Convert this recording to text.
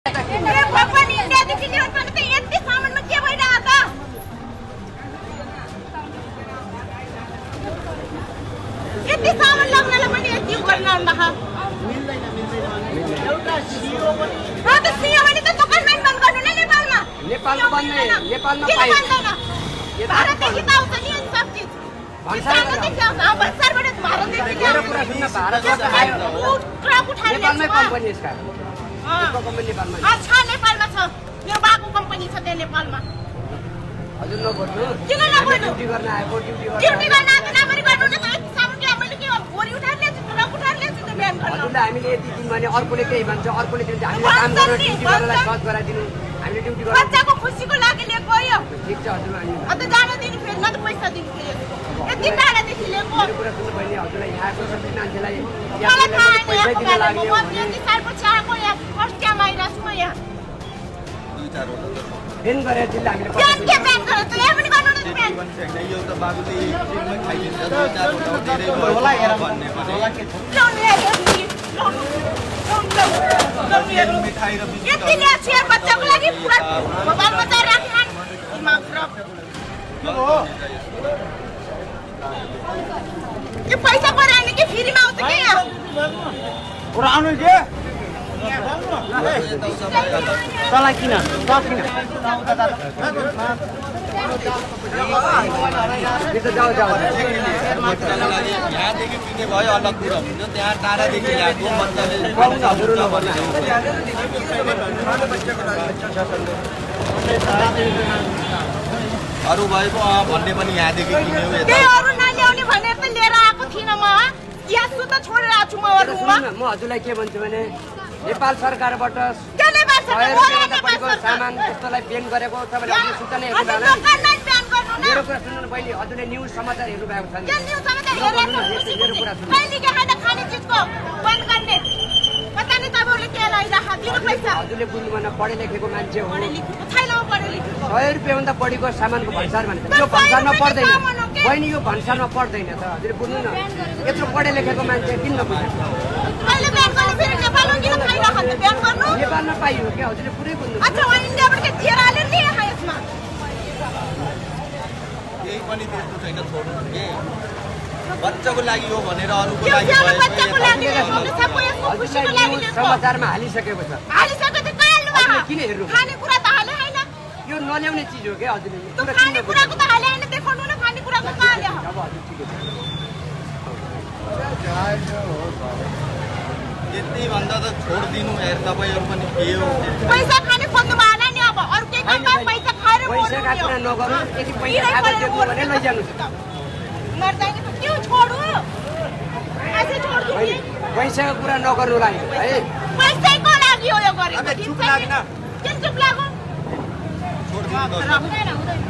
भगवान इन्डियादेखि ल्याउनु पर्ने त यति सामानमा के भइरहेको त? यति सामान लाग्नलाई पनि यति गर्न आउँदा एउटा सिओ पनि त सिओ भने त दोकानमै बन्द गर्नु न नेपालमा। नेपालमा पाइँदैन। भारतदेखि त आउँछ नि सब चिज। भन्सारदेखि आउँछ। भन्सारबाट भारतदेखि मेरो कुरा सुन्न, भारतबाट आयो ट्रक उठाएर नेपालमै कम्पनी यसका छ नेपालमा छ। मेरो बाबु कम्पनी छ त्यहाँ नेपालमा। हजुर नबोल्नु। किन नबोल्नु? ड्युटी गर्न आएको ड्युटी गर्न आएको नगरी गर्नु न त। यति सामान के मैले के भोलि उठाएर ल्यान्छु ट्रक उठाएर ल्यान्छु त बिहान गर्न। हजुरले हामीले यति दिन भने अर्कोले केही भन्छ, अर्कोले दिन्छ, हामीले काम गर्न ड्युटी गर्नलाई सहज गराइदिनु। हामीले ड्युटी गर्न बच्चाको खुसीको लागि ल्याएको हो यो। ठिक छ हजुर। अन्त जान दिनु फेरि न त पैसा दिनु फेरि। यति टाढादेखि ल्याएको। मेरो कुरा सुन्नु बहिनी, हजुरलाई यहाँको सबै मान्छेलाई मलाई थाहा छैन पैसै यहाँको दिन बारेमा। लाग्यो म 30 सालपछि आएको यहाँ फर्स्ट टाइम आइरहेको छु म यहाँ। बेन गरेर दिल्ली हामीले बिहान के बिहान गरेर त यहाँ पनि गर्नु न त बिहान। यो त बाबुले एकछिनमै खाइदिन्छ दुई चार घन्टा धेरै भयो भन्ने पनि ल्याउनु हेर्नु नि, ल्याउनु, ल्याउनु। मिठाई र बिस्कुट यति ल्याएको छु यहाँ बच्चाको लागि पुरा मोबाइल बचाएर राखेर दिमाग खराब। के पैसा पराएन कि फ्रीमा आउँछ के यहाँ? पुरानो के तँलाई किन जाऊ जाऊ बच्चाको लागि यहाँदेखि किने भयो अलग कुरा हुन्छ त्यहाँ टाढादेखि ल्याएको बच्चाले हजुर नभन्नु। अरू भएको भन्ने पनि यहाँदेखि किन्यो यता त्यही अरू नल्याउने भनेर त लिएर आएको थिइनँ म। ग्यास त छोडेर आएको छु म अरूमा। म हजुरलाई के भन्छु भने नेपाल सरकारबाट के नेपाल 100 सरकार रुपियाँभन्दा बढीको सामान त्यस्तोलाई ब्यान गरेको तपाईँले हजुर सूचना हेर्नु हजुर होला। दोकानमै बिहान गर्नु न। मेरो कुरा सुन्नु न बहिनी, हजुरले न्युज समाचार हेर्नु भएको छ नि? के न्युज समाचार हेरेको खुसी खुसी। कहिले के खाँदा खाने चिजको बन्द गर्ने। पता नि तपाईँहरूले के लगाइराखा दिनु पैसा। हजुरले बुझ्नु भएन, पढे लेखेको मान्छे हो। पढे लेखेको छैन म पढे लेखेको। 100 रुपियाँभन्दा बढीको सामानको भन्सार भने यो भन्सारमा पर्दैन बहिनी, यो भन्सारमा पर्दैन त। हजुरले बुझ्नु न, यत्रो पढे लेखेको मान्छे किन नबुझ्नु? कहिले बिहान गर्ने फेरि नेपालमा किन खाइराख्नु त बिहान गर्नु? नेपालमा पाइयो क्या, हजुरले पुरै बुझ्नु। अच्छा वहाँ इन्डियाबाट के थिएर हाल्यो नि यहाँ यसमा। केही पनि त्यस्तो छैन छोड्नु के बच्चाको लागि हो भनेर अरूको के लागि सानो भयो बच्चाको लागि ल्याएको सबको यसको खुसीको लागि न्युज ल्याएको। समाचारमा हालिसकेको छ। हालिसक्यो त कहाँ हाल्नु भएको? हजुरले किन हेर्नु? खानेकुरा त हाले होइन। यो नल्याउने चिज हो क्या हजुरले। त्यो खानेकुराको त हाले होइन, देखाउनु न खानेकुराको कहाँ हाल्यो? अब हजुर ठिकै छ। यति भन्दा त छोडिदिनु हेर तपाईँहरू पनि के हो पैसा खाने खोज्नु भएन नि अब। अरू केही काम पैसा खाएर पैसाका कुरा नगरौँ, यदि पैसा खाएको देख्नु भने लैजानु। मर्दैन त क्यों छोडू? ऐसे छोड दूँ कि? पैसाको कुरा नगर्नुलाई है। पैसैको लागि हो यो गरेको। अब चुप लाग्न। किन चुप लागो? छोडिदिनु हुँदैन हुँदैन।